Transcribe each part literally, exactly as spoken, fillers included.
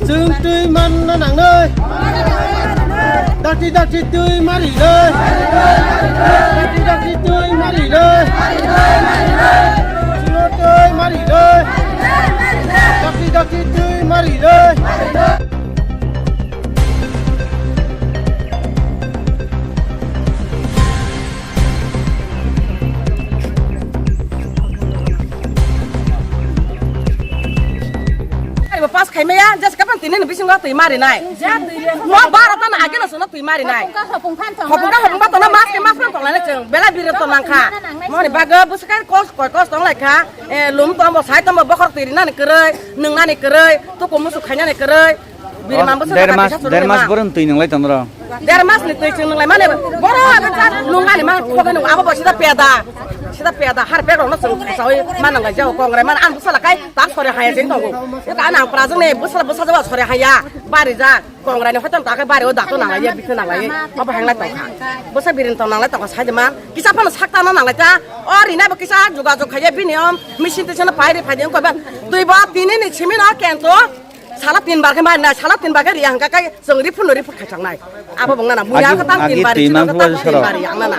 Chwng twi manna nangnai. Dakti dakti twi mari nai. Dakti dakti twi mari nai. Chwng twi mari nai. Dakti dakti twi mari nai. Ari bo pass khai maya, just kapan tini ni bisingo twi mari nai. Mo bara tan age no sono twi mari nai. Hopung ka hopung ba tono mas ke mas ran tong lai chwng. Bela biri to nang kha. Mo ni bago busu kai kos koi kos tong lai kha. Eh, lum to mo sai to mo bokhor twi ri nani kwrwi, nung nani kwrwi, to ko musu khai nani kwrwi. Biri mambo der mas, der mas borok twi nung lai tong ro. Der mas ni twi chwng nung lai mane boro abo cha nung ani mang khobe nung abo bo sida peda. Sida peda har pek rok no chwng sawi manang lai jao kongrai man an bwsala kai ta sore haya jeng tongo. Ita nang pra jeng ne bwsala bwsa jaba sore haya bari ja kongrai ni hotam ta kai bari o dakto nang lai ya bikno nang lai. Abo hang lai tong kha. Bwsa birin tong nang lai tong kha sai de man. Kisa phano sak ta no nang lai ta. O rina bo kisa juga jug khaiya bini om machine te chana pai ri phai de ko ban. Twi bo tini ni simi no kento. Sala tin bar khe mari nai, sala tin bar khe riya hwnkha khe chwng report no report khai chang nai. Abo bwng nana, buya agi, khe tang agi tin bar, twi chwng mang khe tang buya tin soro. Bar riya nana.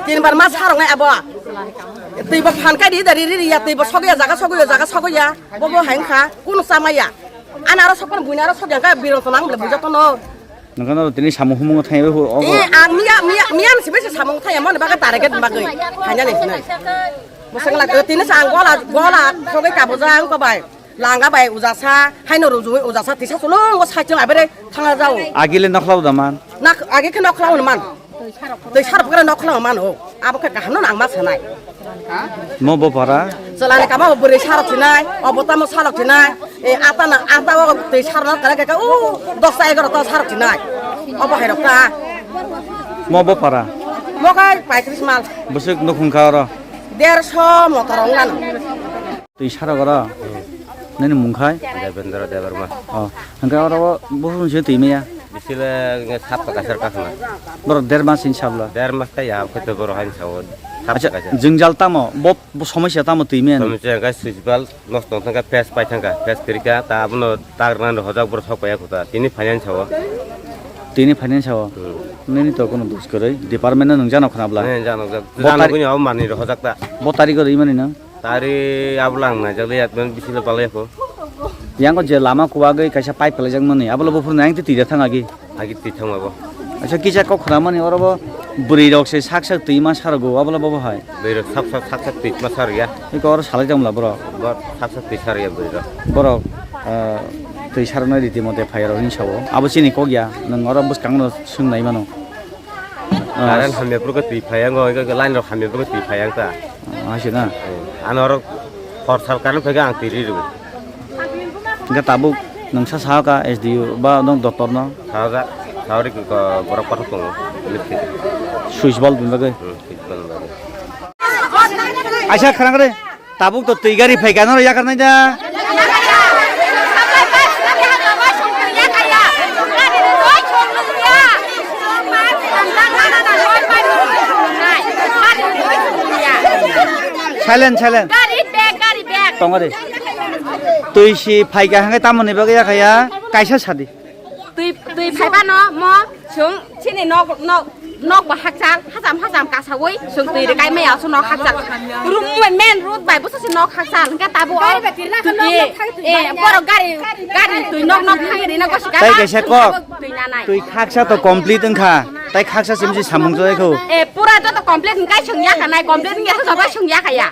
Tin bar ma sarok nai abo. Twi bo phan kai ri da ri ri ri ya, twi bo sogwi ya, jaga sogwi ya, jaga sogwi ya. Bo bo hai wngkha, kunu chama ya. Ani aro sok phano buini aro sok ya, khe birong to nang bole bujo tono. Nokha no tini samung humung thai bo. Eh, ang miya, miya, miya ni sibai se samung thai ya, mani bagwi target bagwi. Hanya ni sinai. Bosong la tini sa ang gola, gola sogwi ka buja ang ko bai. Langa bai ujasa, haino rujui ujasa, tisa sulung o saichung abere thanga jao. Agile nokhlao da man. Nak agi khe nokhlao man. Tei sarok kore nokhlao man o. Abo khe kaham no nang ma sanai. Mo bo para. Chalani kama bo bwrwi sarok sinai, obo tamo sarok sinai. E ata na ata o tei sarok kare kare o dosta egaroh ta sarok sinai. Obo hai rok ta. Mo bo para. Mo kai paitris mal. Bwswk nukhung kha oro. Derso motor ong nang. Twi sarok oro? Hmm. Nini mung khai? Devendra Debbarma. Oh, hwnkhe oro buphuru se twi maya? Bisile nge sapta kaisa kakhna. Borok der mas hin sabla? Der mas ta ya, khe to borok hain sao. Sapta kaisa. Acha, jwngjal tamo? Bo, bo somosya tamo twi maya ni? Somosya hwnkhe switch bulb nosto wng thangkha, phase pai thangkha, phase kwrwikha, ta abono tagrwnani hojak borok sok paiya kho ta. Tini finance sao. Tini finance sao? Hmm. Nini to kono dos kwrwi, department no nung jano khna bla? Nini jano jak. Bo jano tari- kuni abo manwi rok hojak ta. Bo tarikh o rwi mani no? Tari abla ang naijak le yatman bisilo palai kho. Yango je lama kuwagwi kaisa pipe phalaijakmani, abolo buphuru nang twi twi thang agi. Agi twi thang abo. Acha kisa kok khramani oro bo bwrwi rok se sak sak twi ma sarogo, abolo bo hai. Bwrwi rok sak sak sak sak twi ma sar ya. Iko oro salai tongla borok. Bo sak sak twi sar ya bwrwi rok. Borok, ah, twi sarnai riti mote phai rok hinwi sao. Abo chini kok ya, nwng oro bwskang no swngnai mano. Current hamya phuru khe twi phai yang, oi khe line rok hamya phuru khe twi phai yang ta. Hai se na? Eh, ano oro hor sal current phai khe ang twi ri rw. Hingke tabuk nwng sa sao ka S D O ba nwng doctor no? Sao ja, sao ri ko borok pathak tongo. Switch bulb ni bagwi? Hmm, switch bulb ni bagwi. Aisa kharang re. Tabuk to twi gari phai kano yakarnai da. Silent, silent. Gari bag, gari bag. Tongo de. Twi si phai ka hangai tamoni bagwi yakaya kaisa sadi. Twi, twi phaiba no mo chwng chini nok, nok, nok bo hakchal, hacham, hacham kasawi chwng twi rwkai maya so nok hakchal. Room, main road bai busa si nok hakchal, hingke tabuk o twi, eh, borok gari, gari twi nok, nok thangwi rina gosi gari. Tai kaisa kok, twi nanai. Twi khaksa to complete wngkha, tai khaksa simsi samung jai kho. Eh, pura joto complete wngkai chwng yakha nai, complete wngya khe joto chwng yakha ya.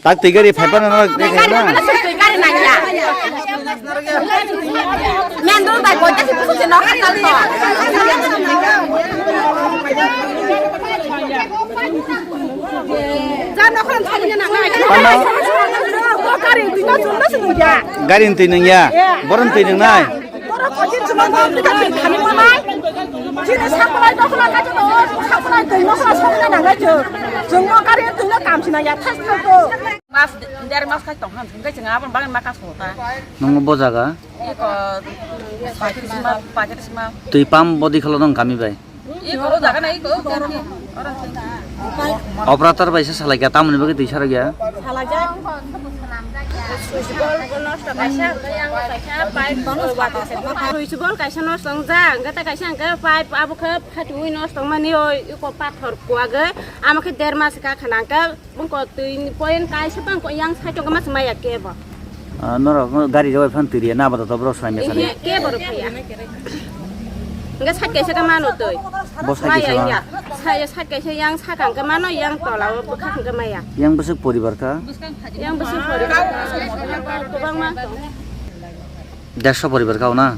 Tak twi gari phai phano no. Twi gari phano sung twi gari nang ya. Men dul bai koi kasi pusu se no ka tal to. Ja no khon thani na ngai. Tama. Ko gari twi no chun no sung ya. Gari twi nang ya. Borom twi nang nai. Borok koi din chuma no twi ka twi khani manai. Chini sakulai dokhla ka to, sakulai twi no khla sokna nangai chwng. Chwng no gari twi no kam sina ya thas thas to. Mas, der mas khai tong ham, hingke chwng aboni bagwi ma kasongo ta. Nungo bo jaga? Iko paitris ma, paitris ma. Twi pam bodi khalo nong kami bai? Iko o jaga na iko, iko oro. Operator bai se salai kha, tamoni bagwi twi sarok ya? Salai ja. Switch board bo nosto kaisa, hwnkhe yang kaisa pipe, o, water supply. Switch board kaisa nosto wngjak, hwnkhe tei kaisa hwnkhe pipe abo khe phatwi nosto wngmani, o, iko pathor kuwagwi, amo khe der mas kha khana hwnkhe bwkha twi ni point kaisa bang yang side o mas maya kebo. Ah, norok gari rw phan twi riya na, bada to borok swlaimya sari. Kebo rw phaiya. Hwnkhe side kaisa khe mano twi. Bo side kaisa maya ma? Ya. Sa-, side kaisa yang sakang khe mano, yang tola o bwkhak hwnkhe maya. Yang bwswk poribar kha? Yang bwswk poribar kha? Kwbangma. Dersho poribar kha o na?